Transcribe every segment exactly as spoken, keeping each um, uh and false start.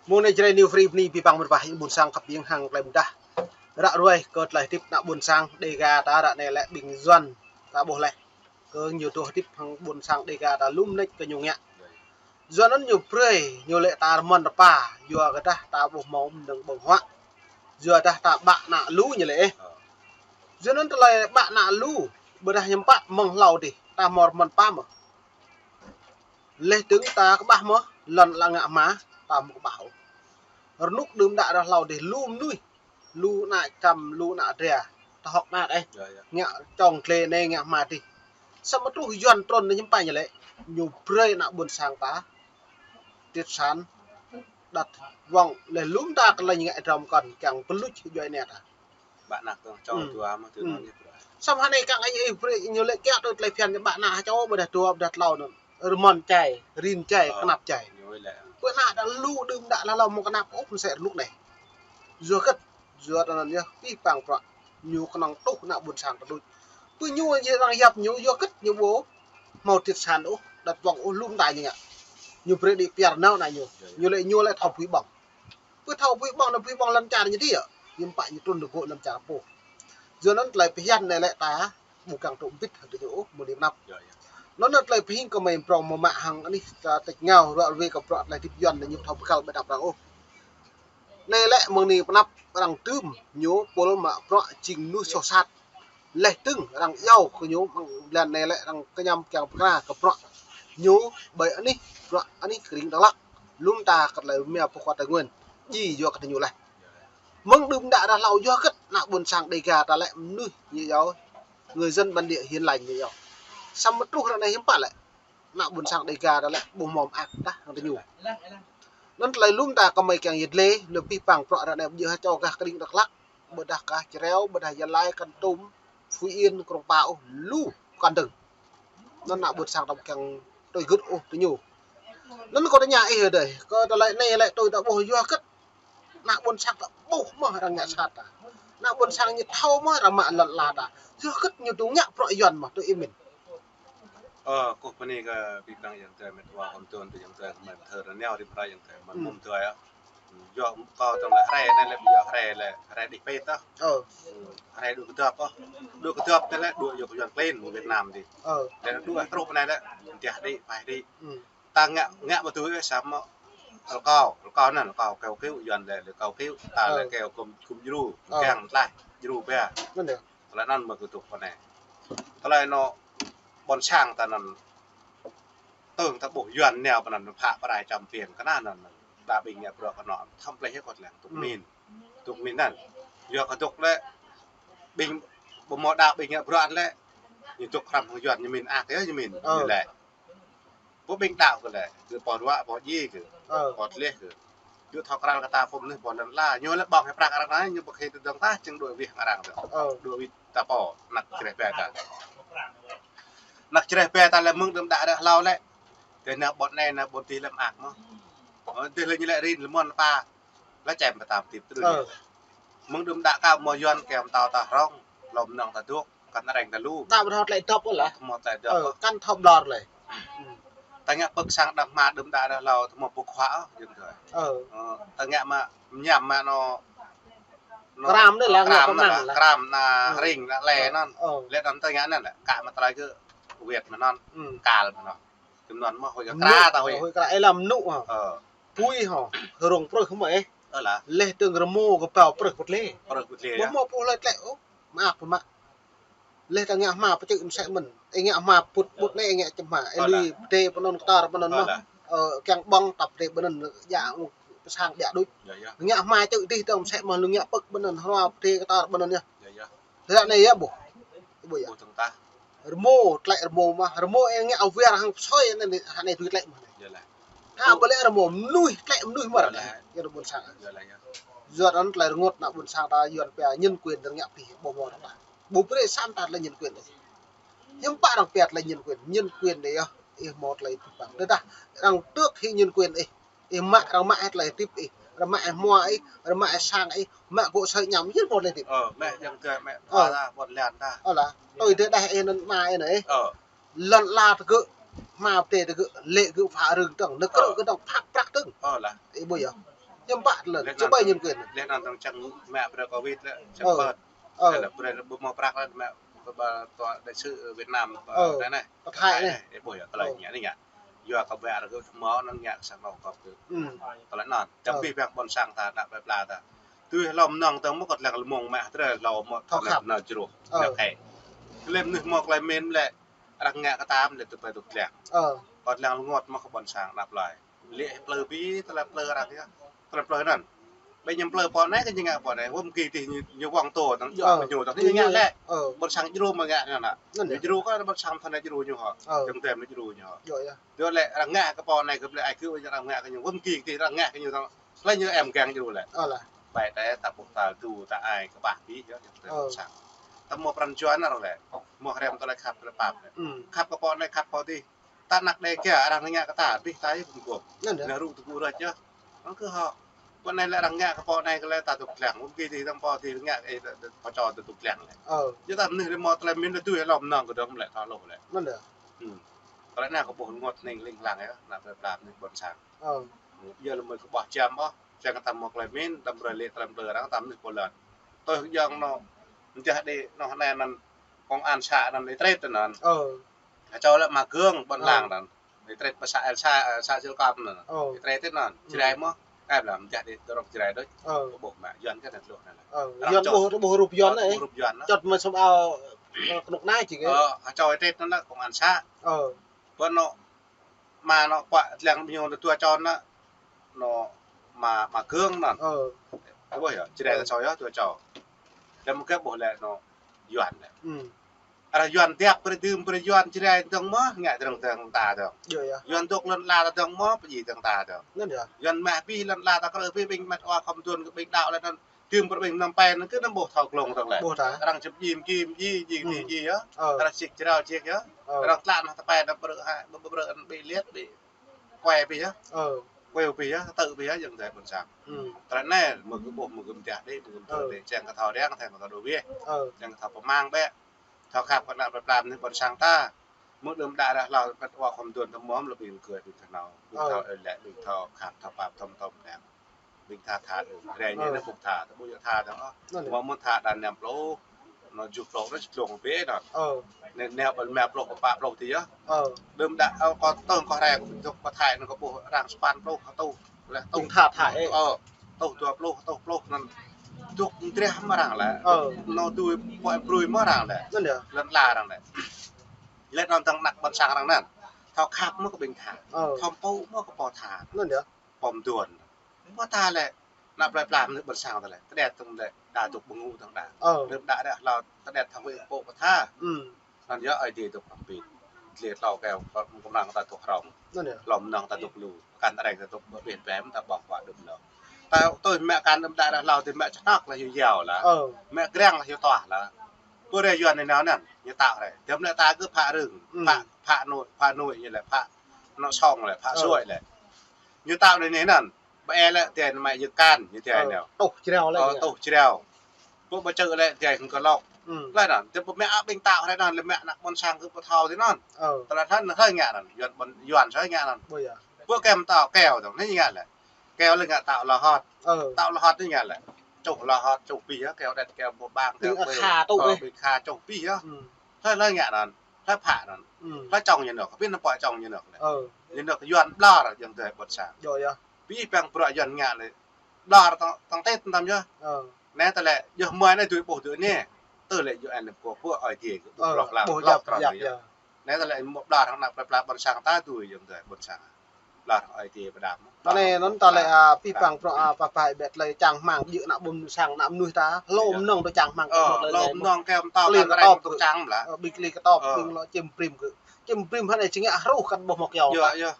Mơ̆ng anai Jrai New Free bơni abih bang mơ̆ng wah ƀing ƀôn sang khăp hiam hăng tơlơi pơdah. Ră ruai kơ tơlơi hơdip ană ƀôn sang Dega ta ră anai lĕ ƀing Yuan ta ƀuh laih. Kơ ñu tŭ hơdip hăng ƀôn sang Dega ta lu mơneč kơ ñu ngă. Yuan anŭn ñu brơi, ñu lĕ ta rơmơn rơpa, yua kơ dah ta ƀuh hmâo mơnơ̆ng ƀơ̆ng huă. Yua dah ta ƀă ană lu ñu lĕ ih. Yuan anŭn tơlơi ƀă ană lu, ƀôdah hiư̆m pă mơ̆ng hlâo dih, ta hmâo rơmơn rơpa mơ̆. Laih dơ̆ng ta kơƀah mơ̆, lŏn ala ngă hma, ta hmâo kơƀah ôh. Rơnŭk đưm đă ră hlâo dih lu mơnuih, lu ană čăm, lu ană dra, ta hơ̆k ană ih. Ngă čŏng glai anai ngă hma dih. Samơ̆ truh Yuan trŭn anai hiư̆m pă ñu lĕ, ñu brơi ană ƀôn sang ta, triệt sản, đăt wŏng laih lŏm ta kơ lĕ ngă ih dram kăn kiăng pơluč djuai anai ta. Ƀă ană kơ čô dua mơ̆ tui anŭn ñu brơi. Samơ̆ hơnai kiăng ih brơi ñu lĕ kiăng tui tơlơi phiăn ñu ƀă ană čô ƀôdah dua ƀôdah hlâo anŭn. Rơmơn čai, rin čai, kơnăp čai. Pơ ană ta lu đưm đă laih hlâo hmâo kơnăp ôh mơsĕ rơnŭk anai. Yua hơget, yua tơnăn yơh, abih bang bruă ñu kơnơ̆ng tŭ ană ƀôn sang ta đôč. Pơ ñu arăng yap ñu, yua hơget ñu ƀu hmâo triệt sản ôh, đăt wŏng ôh lŏm ta ñu ngă. Ñu brơi đĭ piar nao ană ñu. Ñu lĕ ñu lĕ thâo bui ƀơ̆ng. Pơ thâo bui ƀơ̆ng anŭn bui ƀơ̆ng lŏn čar ñu dih yơh. Hiư̆m pă ñu trŭn rơgŏ lŏn čar pô. Yua anŭn tơlơi phiăn anai lĕ ta ƀu kiăng tŭ mbĭt hăng tơ ñu ôh mơ̆ng anai pơ anăp. Anŭn tơlơi pơhing kơ mơi prong mơ̆ mă hăng anih ta tĕč ngao ră ruai kơ bruă tơlơi hơdip Yuan anai ñu thâo pơkăl ƀơi anăp arăng ôh. Anai lĕ mơ̆ng anai pơ anăp arăng tŭm ñu pôl mă bruă jing mơnuih soh sat. Laih dơ̆ng arăng iâu kơ ñu mơ̆ng blan anai lĕ arăng kơñăm kiăng pơkra kơ bruă ñu ƀơi anih bruă anih kơring Dak Lak. Lŏm ta kơ tơlơi mia pơkua Tây Nguyên. Djai yua kơ tơ ñu laih. Mơ̆ng đưm đă ră hlâo yua hơget ană ƀôn sang Dega ta lĕ mơnuih ñu iâu, người dân bản địa hiền lành ñu iâu. Samơ̆ truh ră anai hiư̆m pă lĕ. Ană ƀôn sang Dega ta lĕ ƀu hmâo mơak tah hăng tơ ñu. Anŭn tơlơi lŏm ta kơ mơi kiăng yơh lĕ, lơ̆m abih bang bruă ră anai ƀu djơ̆ hă čô gah kơring Dak Lak, ƀôdah gah Jrai, ƀôdah Gia Lai, Kon Tum, Phú Yên, Krông Pa ôh, lu kăn dơ̆ng. Anŭn ană ƀôn sang ta ƀu kiăng tui gưt ôh tơ ñu. Anŭn kâo tơña ih adơi, kơ tơlơi anai lĕ tui ta ƀuh yua hơget. Ană ƀôn sang ta ƀuh mơ̆ arăng ngă sat ta. Ană ƀôn sang ñu thâo mơ̆ arăng mă lŏn ala ta. Yua hơget ñu tŭ ngă bruă Yuan mơ̆ tui ih mĭn. Ơ, kâo bơni kơ abih bang ayŏng adơi met wa hŏm tơ̆n tơ ayŏng adơi kơ mơi pơthâo rơneo rĭm hrơi ayŏng adơi mơ̆n mơ̆n adơi ah. Yua kâo tơ̆ng lĕ hrơi anai lĕ yua hrơi lĕ hrơi đih pet ah. Hrơi đuaĭ kơdŏp ah. Đuaĭ kơdŏp anai lĕ đuaĭ yua kơ Yuan klin mơ̆ng Việt Nam dih. Lĕ đuaĭ truh anai lĕ, tiah đĭ, pah đĭ. Ta ngă, ngă ƀu tui ih samơ̆ rơkâo, rơkâo anŭn, rơkâo kơyâo kơyâo, Yuan lĕ, lĕ kơyâo kơyâo, ta lĕ kơyâo kơ̆m, kơ̆m djru, kiăng tlaih, djru ba. Tơlơi anŭn mơ̆ kơdŏp pơ anai. Tơlơi anŭn ƀôn sang ta anŭn, tơ̆ng ta ƀuh Yuan nao pơ anŭn, phă pơrai čăm piêng, kơnah anŭn, đa ƀing ngă bruă kơ anŭn, thăm pleh yơh kơt lăng, tŭk min. Tŭk min anŭn. Yua kơ tŭk lĕ, ƀing, ƀu hmâo đa ƀing ngă bruă lĕ, ñu tŭk hrăm hăng Yuan ñu min ak yơh ñu min, ñu lĕ. Pô ƀing đaŏ kơ lĕ, kơ pô ruă, pô djai kơ, pô tleh kơ. Yua thâo krăn kơ ta pô mơnuih pô lŏn ala, ñu lĕ ƀơ̆ng hĭ prăk arăng anai, ñu ƀu khĭ tơdơ̆ng tah, čơ̆ng đuaĭ wih arăng tơ. Đuaĭ wih ta pô, anăk čreh ba ta. Anăk čreh ba ta lĕ mơ̆ng đưm đă ră hlâo lĕ. Tơ anai ƀôn anai, anai ƀôn dih lĕ mơak mơ̆. Ơ, dih lĕ ñu lĕ rin lĕ mơ̆n pa. Lĕ čem pơtăm tip tơdơi. Mơ̆ng đưm đă kơ mơ̆ Yuan kiăng pơtao ta hrŏng, lŏm nong ta dŏ. Kăn arăng ta lu. Ta ƀu thâo tơlơi dŏp ôh lah. Mơ̆ tơlơi dŏp. Ơ, kăn thâo ƀlŏr lĕ. Ta ngă pơ̆k sang đah hma đưm đă ră hlâo, ta mơ̆ pơ̆k huă ôh, jing tui. Ơ, ta ngă mă, mơñam mă anŭn, anŭn kram anai lah, ngă kram anŭn pơmăng lah, lah. Kram anŭn, ring anŭn, lĕ anŭn. Lĕ anŭn ta ngă anŭn lah, kă mă tơlơi kơ wet mă anŭn, kal mă anŭn. Tơm anŭn mơ̆ hơi kra ta hơi. Hơi kra, ê lăm nŭ hă. Ơ. Pui hă, rong prơh mơ̆ ê. Ơ lah. Laih dơ̆ng rơmô kơ pao prơh pơt lê. Prơh pơt lê yơh. Mơ̆ mơ̆ pô hlơi tlĕ ôh. Mơak pơmă. Laih ta ngă hma pơčư̆ mơsĕ mơ̆n. Ê ngă hma pŭt pŭt anai, ê ngă čem hma. Ê lui pơdai pơ anŭn kơtar pơ anŭn mơ̆. Ơ, kiăng ƀơ̆ng tăp pơdai pơ anŭn, djă pơsang djă đôč. Ngă hma čư̆ dih tơ̆ng mơsĕ mơ̆, lui ngă pơ̆k pơ anŭn, hrua pơdai kơtar pơ anŭn yơh. Ră anai yơh ƀuh. Ƀuh yơh. Rơmô, tlĕ rơmô mơ̆. Rơmô ê ngă awar hăng pơsoi anai, anai tui tlĕ mơ̆ anai. Hă ƀu lĕ rơmô, mơnuih tlĕ mơnuih mơ̆ ră anai. Yua anŭn ƀôn sang. Yua anŭn tơlơi rơngot ană ƀôn sang ta Yuan pia nhân quyền ta ngă pih ƀu hmâo ta. Ƀu brơi sa mơta tơlơi nhân quyền ôh. Hiư̆m pă arăng pia tơlơi nhân quyền, nhân quyền anai yơh, ih hmâo tơlơi pơpăng. Tơdah arăng tước hĭ nhân quyền ih, ih mă, arăng mă hĭ tơlơi hơdip ih, arăng mă hĭ hmua ih, arăng mă hĭ sang ih, mă gŏ asơi añăm, yơh hmâo tơlơi hơdip. Ơ, mĕ ayŏng adơi, mĕ pha ta, ƀôn lan ta. Ơ lah, tui tơdah ih anŭn mă ih anai. Lŏn ala tơgơ̆, hma pơdai tơgơ̆, lĕ gơ̆ phă rơ̆ng tơ̆ng, nao krư̆ gơ̆ tơ̆ng, phă prăk tơ̆ng. Ơ lah. Ih ƀuh yơh. Hiư̆m pă tơlơi, lĕ čơbơi hiư̆m kơ. Lĕ anŭn tơ̆ng čang mă brơi Covid lĕ, čang pơ̆t. Ơ. Lĕ brơi ƀu hmâo prăk lĕ mă kơ ƀa tơ̆ đại sứ Việt Nam, ơ, anai anai. Pơthai anai. Ơ, ƀuh yơh, tơlơi ngă anai ngă. Yua kơ ƀa rơgơi hmâo anŭn ngă sang anŏ kơ. Tơlơi anŭn. Čang pih ƀing ƀôn sang ta, ană plơi pla ta. Tui hlâo mơnơ̆ng tơ̆ng mơ̆ kơ lăng lơmông mă trơi hlâo mơ̆ thâo khăp. Ană jruh, ană khĕ. Kơ lĕ mơnuih hmâo tơlơi min lĕ, arăng ngă kơ tam lĕ tơpai tŭk lăng. Kơ lăng lơngot mơ̆ kơ ƀôn sang ană plơi. Lĕ plơi ƀing, tơlơi plơi arăng yơh. Tơlơi plơi anŭn. Ƀing ñu plơi pô anai kơ ñu ngă pô anai, wơ̆t kơ tih ñu, ñu wơ̆ng tô, tơ̆ng yua mơ̆ ñu, tơ̆ng ñu ngă lĕ. Ƀôn sang djru mơ̆ ngă anŭn. Ñu djru kơ ƀôn sang thâo anai djru ñu hŏ. Jơ̆ng tơm anai djru ñu hŏ. Yua lĕ arăng ngă kơ pô anai kơ plơi ai kơ arăng ngă kơ ñu, wơ̆t kơ tih arăng ngă kơ ñu tơ̆ng. Lĕ ñu em gang djru lĕ. Ƀai tơ̆ ta ƀuh ta du ta ai kơ ƀah ƀing yơh, jơ̆ng tơm ƀôn sang. Ta hmâo pran jua anŭn lĕ. Hmâo hrăm tơlơi khăp tơlơi pap lĕ. Khăp kơ pô anai khăp pô tih. Ta anăk đe kia, arăng ngă kơ ta, ƀing ta yơh ƀu gum. Anŭn yơh. Anai rŭ tơgŭ rơ̆t yơh. Anŭn kơ hŏ. Pô anai lĕ arăng ngă kơ pô anai kơ lĕ ta tŭk lăng. Wơ̆t kơ tih tơ̆ng pô tih ngă, ơ, pô čô ta tŭk lăng lĕ. Yua ta mơnuih lĕ hmâo tơlơi min lĕ tui hlâo mơnơ̆ng kơ dơ̆ng lĕ thâo lôh lĕ. Anŭn yơh. Tơlơi anai kơ ƀuh lơngot hning ling lang yơh, ană plơi pla mơnuih ƀôn sang. Yua lĕ mơ̆ kơ ƀuh čăm ƀuh, čang kơ ta hmâo tơlơi min, ta brơi lĕ tơlơi plơi arăng ta mơnuih pô lăn. Tơ̆ng yơ̆ng anŏ, mơjah đĭ anŏ anai anŭn, công an xã anŭn, Y Tret anŭn. Hơčâo lĕ mă gơ̆ng ƀôn lăng anŭn. Y Tret pơ xã, xã, xã Silkom anŭn. Y Tret anŭn. Jrai mơ̆. Kơ ƀlăm mơjah đĭ tơrŏk Jrai đôč. Kơ ƀuh mă, Yuan kơ anŭn luh anŭn. Yuan ƀuh, ƀuh rup Yuan anai. Ƀuh rup Yuan anŭn. Čŏt mơ̆ sum ao, ơ, kơnuk anai či kơ. Hơčâo Y Tret anŭn lĕ công an xã. Ƀôn anŏ mă anŏ pă lăng ƀing ñu tơtua čon anŭn. Anŏ mă, mă gơ̆ng anŭn. Ơ. Ƀuh yơh, Jrai ta čô yơh, tơtua čô. Đăm kơ ƀuh lĕ anŏ Yuan lĕ. Arăng Yuan tiap brơi dưm brơi Yuan Jrai tơ̆ng mơ̆, ngă tơ̆ng tơ̆ng ta tơ̆ng. Yuan dŏ lŏn ala ta tơ̆ng mơ̆, pơjing tơ̆ng ta tơ̆ng. Yuan mă ƀing lŏn ala ta krơi ƀing ƀing măt wa khŏm tuan kơ ƀing đaŏ lĕ anŭn. Dưm brơi ƀing Phnom Penh anŭn kơ anŭn ƀuh thâo glông tơ̆ng lĕ. Arăng čơp jim jim ji ji ji yơh. Arăng čik jrao čik yơh. Arăng tla anŭn tơpai anŭn brơi hă, brơi anŭn ƀing liet ƀing. Kuai ƀing yơh. Kuai ƀing yơh, tơ̆ ƀing yơh, jơ̆ng tơm ƀôn sang. Tơlơi anai, mơ̆ kơ ƀuh, mơ̆ kơ mơjah đĭ, mơ̆ kơ mơjah đĭ, čang kơ thâo răng, thâo mơ̆ thâo đô ƀiă. Čang kơ thâo pơmang ƀĕ. Thâo khăp kơ ană plơi pla mơnuih ƀôn sang ta. Mơ̆ đưm đă ră hlâo, pĕt wa khŏm tuan tơmom lĕ ƀing kơ ƀing thâo. Ƀing thâo ơ lĕ, ƀing thâo khăp, thâo pap, thâo mơtô mơnam. Ƀing tha tha đưm. Rai anai anai ƀuh tha, ta ƀuh yơh tha dơ̆ng ôh. Mơ̆ mơ̆ tha đa năm pluh, anŏ tơjuh pluh, anŏ čơtlông ƀĕ anŏ. Anai anai ƀôn rơma pluh, pă pluh tih yơh. Đưm đă, ơ, kơ tơ̆ng kơ rai kơ dŏ kơ Thái anŭn kơ ƀuh arăng sapăn pluh, kơ tuh. Lĕ tuh. Ƀing tha Thái, ơ. Tuh dua pluh, tuh pluh anŭn. Dŏ drah mơ̆ arăng lĕ. Anŏ tui pơai brui mơ̆ arăng lĕ. Anŭn yơh. Lŏn ala arăng lĕ. Lĕ anŭn tơ̆ng ană ƀôn sang arăng anŭn. Thâo khăp mơ̆ kơ ƀing tha. Thâo pơpŭ mơ̆ kơ pô tha. Anŭn yơh. Pom tuan. Pô tha lĕ, ană plơi pla mơnuih ƀôn sang ta lĕ, tơdet tơ̆ng lĕ, đa dŏ ƀơ̆ng ngŭ tơ̆ng đa. Đưm đă ră hlâo, tơdet thâo huĭ pô pơtha. Anŭn yơh Ơi Adai dŏ pơm pit. Dlê tlâo kơ, kơ mơnơ̆ng ta dŏ hrŏng. Anŭn yơh. Hlâo mơnơ̆ng ta dŏ lu. Kăn arăng ta dŏ ƀơ̆ ƀiă pem, ta ƀơ̆ng pă đưm đă. Ta tui mă kăn đưm đă ră hlâo tui mă čơnŏk lĕ hyu yao lĕ. Mă grăng lĕ hyu tuah lĕ. Pô rai Yuan anai nao anŭn, ñu tao rai. Đưm lĕ ta kơ phă rưng, phă, phă nội, phă nội ñu lĕ, phă anŏ song lĕ, phă suai lĕ. Ñu tao anai anŭn. Ƀơi lĕ tơdang mă yơk kan, ñu tơdang nao. Tuh jrao lĕ. Ơ, tuh jrao. Ƀu ƀu čơ̆ lĕ tơdang hơ̆ng kơ lŏk. Lĕ anŭn, tơdang ƀu mă ƀing tao hrơi anŭn, lĕ mă ană ƀôn sang kơ ƀu thâo tih anŭn. Tơlơi anŭn, hrơi ngă anŭn, Yuan ƀôn, Yuan hrơi ngă anŭn. Ƀu kơ mơtao keo tơ̆ng, anai ngă lĕ. Keo lĕ ngă tao lŏ hŏt. Tao lŏ hŏt anai ngă lĕ. Čuh lŏ hŏt, čuh ƀiă, keo đet keo ƀu ƀang, keo ƀu. Kha tŭ ƀing kha čuh ƀiă. Hrơi lĕ ngă anŭn, hrơi phă anŭn. Hrơi čong ñu nŏk, ƀing anŭn pơčong ñu nŏk lĕ. Ñu nŏk Yuan ƀlŏr, jơ̆ng tơm ƀôn sang. Ƀing ƀing bruă Yuan ngă lĕ. Ƀlŏr tơ̆ng, tơ̆ng tĕt tơ̆ng tăm yơh. Anai ta lĕ, yơh mơi anai tui ƀuh tui anai. Tơlơi lĕ yơh anai pô pô Ơi Adai kơ ƀlŏr lăng, ƀlŏr trŏ yơh. Anai ta lĕ mơ̆ ƀlŏr hăng ană plơi pla ƀôn sang ta tui jơ̆ng tơm ƀôn sang. Ƀlŏr Ơi Adai pơđam. Anai anŭn ta lĕ, a, pih pang bruă, a, pơpă ƀĕ tơlơi čang rơmang djơ̆ ană ƀôn sang ană mơnuih ta. Hlâo mơnơ̆ng tơlơi čang rơmang. Ơ, hlâo mơnơ̆ng kơ mơtao kơ rai mơnơ̆ng čang lĕ. Ơ, ƀing kli kơtop, ƀing lŏ čem prim kơ. Čem prim hơnai či ngă hruh kăn ƀuh mơ̆ keo. Yơh, yơh.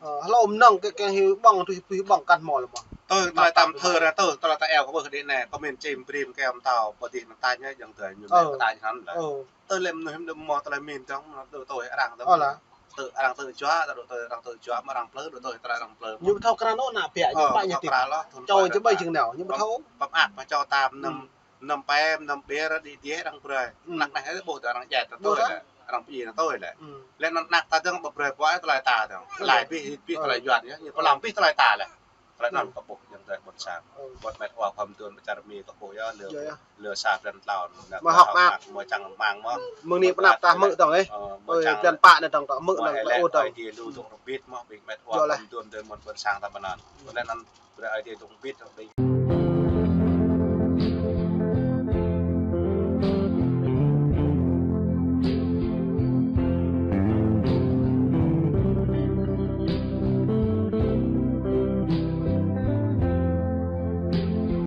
Ơ, hlâo mơnơ̆ng kơ kơ hyu ƀơ̆ng, tui hyu ƀơ̆ng kăn hmâo lĕ mơ̆. Tui tơlơi tăm thơ ra tui, tơlơi ta eo kơ ƀuh đĭ anai, kơ min čem prim kơ mơtao, pơdih mơta ñu jơ̆ng tơm ñu mơta ñu hăn lĕ. Tui lĕ mơnuih hơmâo tơlơi min dơ̆ng, mơ̆ tui tui arăng dơ̆ng. Ơ lă. Tui arăng tui jua, tui tui arăng tui jua, mơ̆ arăng plư, tui tui tơlơi arăng plư. Ñu ƀu thâo krăn ôh ană ƀiă, ñu pă ñu tĭp. Čô ñu ƀai jing nao, ñu ƀu thâo. Pơmă ăt pă čô ta mơnam, mơnam pem, mơnam ƀiă, đĭ đĭ arăng brơi. Anăk anai ƀuh tui arăng djai ta tui lĕ, arăng pơjing ta tui lĕ. Lĕ anŭn anăk ta dơ̆ng ƀu brơi ƀuă tơlơi ta dơ̆ng. Lăi ƀing, ƀing tơlơi Yuan yơh, ñu pơlăm ƀing tơlơi ta lĕ. Tơlơi anŭn kơ ƀuh jơ̆ng tơm Sang. Ơ. Ƀuh met wa khom tuôn pơ čar Mi kơ pô yơh, lơ, yơh, yơh, lơ sa blan tlâo. Mă hŏk mă. Mă čang mang mă. Mơ̆ng anai pơ anăp ta hmư̆ dong ih. Ơ, mă, ơ, čang blan pă anai dong ta hmư̆ dong, ơ, ơ. Ơi Adai lu dŏ rơbit mă, ƀing met wa khom tuôn tơ mơ̆n ƀôn sang ta pơ anŭn. Ƀơi anŭn, brơi Ơi Adai dŏ rơbit, ƀing